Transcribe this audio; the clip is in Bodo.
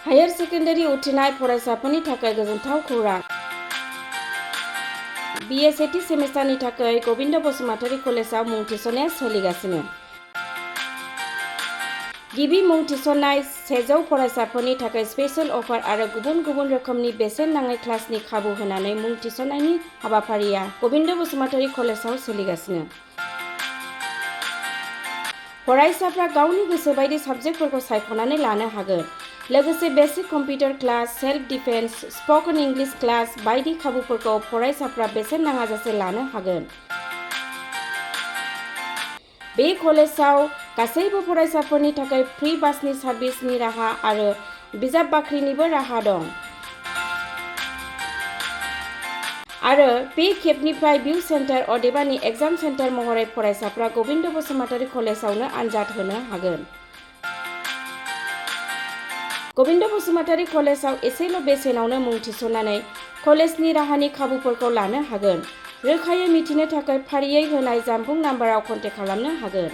हायर सेकेन्डारि उथ्रिनाय फरायसाफोरनि थाखाय गोजोनथाव खौरां। BA सेथि सेमिस्टारनि थाखाय गबिन्द बसुमतारी कलेजाव मुं थिसननाया सोलिगासिनो। गिबि मुं थिसननाय 100 फरायसाफोरनि थाखाय स्पेशल अफार आरो गुबुन गुबुन रोखोमनि बेसेन नाङै क्लासनि खाबु होनानै मुं थिसननायनि हाबाफारिया गबिन्द बसुमतारी कलेजाव सोलिगासिनो। फरायसाफ्रा गावनि गोसो बायदि साबजेक्टफोरखौ सायख'नानै लानो हागोन। लोगोसे basic computer class, self defence, spoken English class बायदि खाबुफोरखौ फरायसाफ्रा बेसेन नाङाजासे लानो हागोन। बे कलेजाव गासैबो फरायसाफोरनि थाखाय फ्रि बासनि सार्भिसनि राहा आरो बिजाब बाख्रिनिबो राहा दं। आरो बे खेबनिफ्राय भिउ सेन्टार अदेबानि एग्जाम सेन्टार महरै फरायसाफ्रा गबिन्द बसुमतारी कलेजावनो आनजाद होनो हागोन। गबिन्द बसुमतारी कलेजाव एसेल' बेसेनावनो मुं थिसननानै कलेजनि राहानि खाबुफोरखौ लानो हागोन। रोखायै मिथिनो थाखाय फारियै होनाय जानबुं नाम्बाराव कन्टेक्ट खालामनो हागोन।